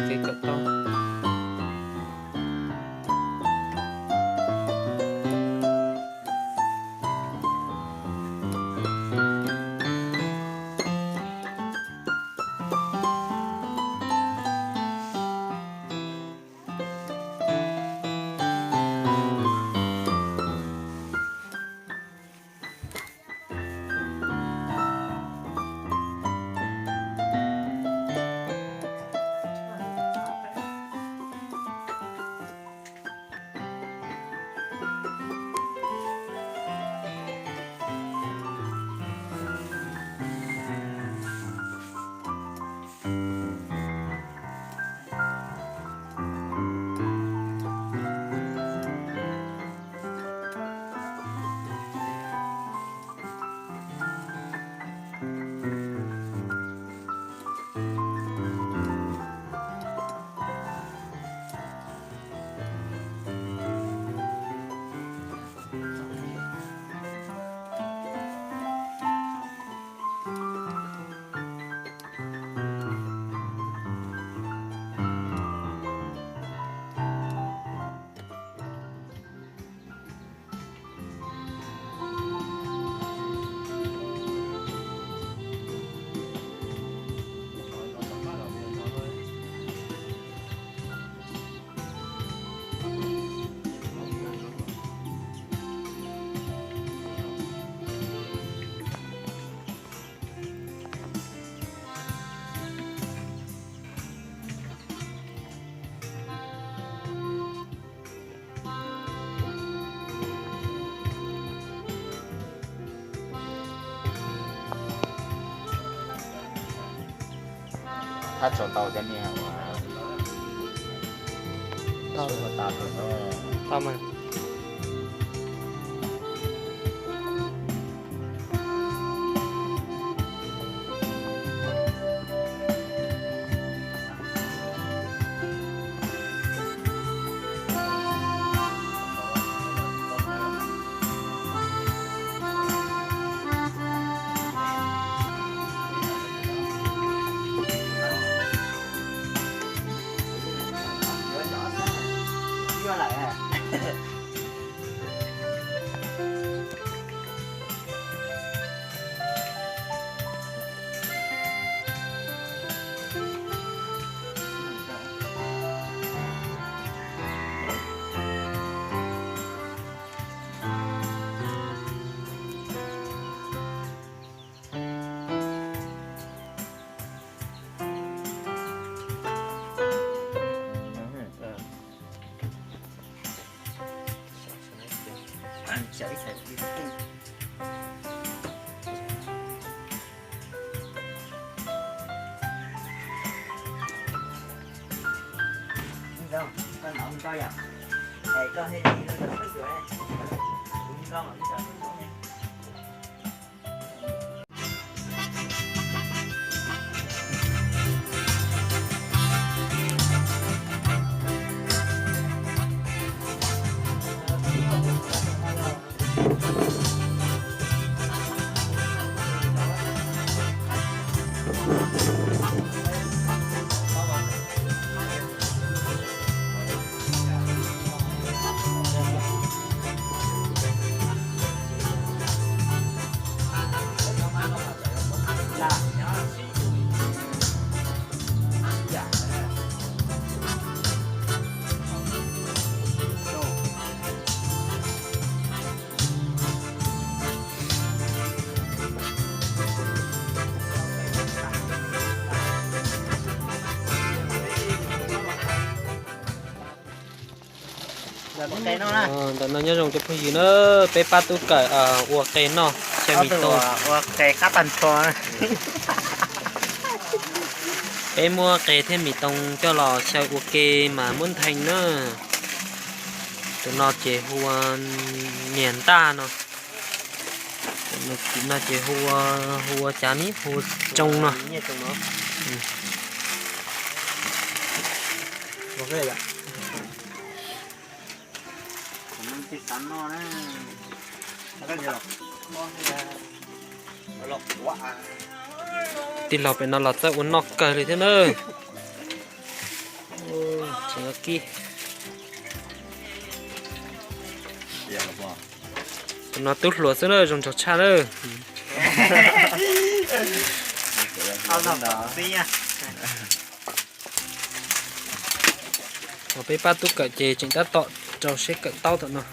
li kom tau. Thaj tsam tau cov niag uas tau, tau mas. Ntawm no nyob zoo cov phooj ywg na, peb pab tub kawm ua qe noj xyaw mis toog. Peb muab qe thiab mis toog coj los xyaw ua ke mas muab ntheej na. Tus no ces hu ua niam ntaj no. Tus no ces hu ua, hu ua cas ne, hu ua tsoo no. Tij laug pem no los txawj ua noj kawg li thiab na. Tseem kib. Tus no tub hluas xwb na, zoo nraug tshaj na. Peb pab tub kawm ces tseem tab tom rau siab kawm taub tom no.